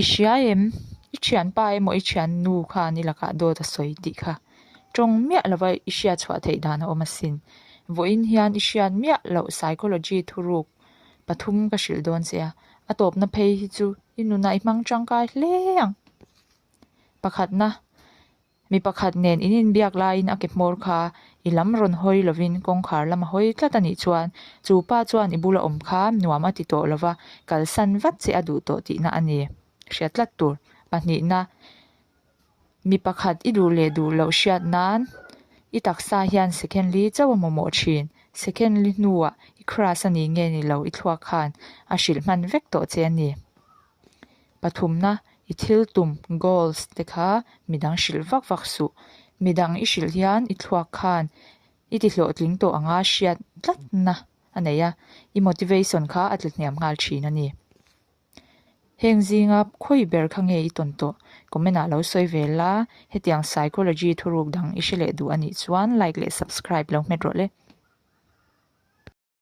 I hria em? I thianpa emaw i thiannu khan i lakah dawt a sawi tih kha tawng miah lova i hriat chhuah theih dan a awm asin. Vawiin hian i hriat miah loh psychology thuruk pathum ka hrilh dawn che a, a tawpna phei hi chu i nunah i hmang tangkai hle ang. Pakhatna. Mi pakhat nen in inbiak laiin a ke hmawr kha i lam rawn hawi lovin kawngkhar lam a hawi tlat a nih chuan chu pa chuan i bula awm kha nuam a ti tawh lova, kalsan vat che a duh tawh tihna a ni. Hriat tlat tur. Pahnihna, Mi pakhat i duh leh duh loh hriat nan i taksa hian second li chauh a mamawh thin. Second li hnuah i crush a ni nge ni lo i thluak khan a hrilh hman vek tawh che a ni. Pathumna, i thil tum, goals, te kha midang hrilh vak vak suh. Midang i hrilh hian i thluak khan i ti hlawhtling tawh anga hriat tlatna a nei a, i motivation kha a tla hniam nghal thin a ni. Heng zinga khawi ber kha nge i tawn tawh? Comment ah lo sawi ve la, hetiang psychology thuruk dang i hre leh duh a nih chuan like leh subscribe lo hmet rawh le.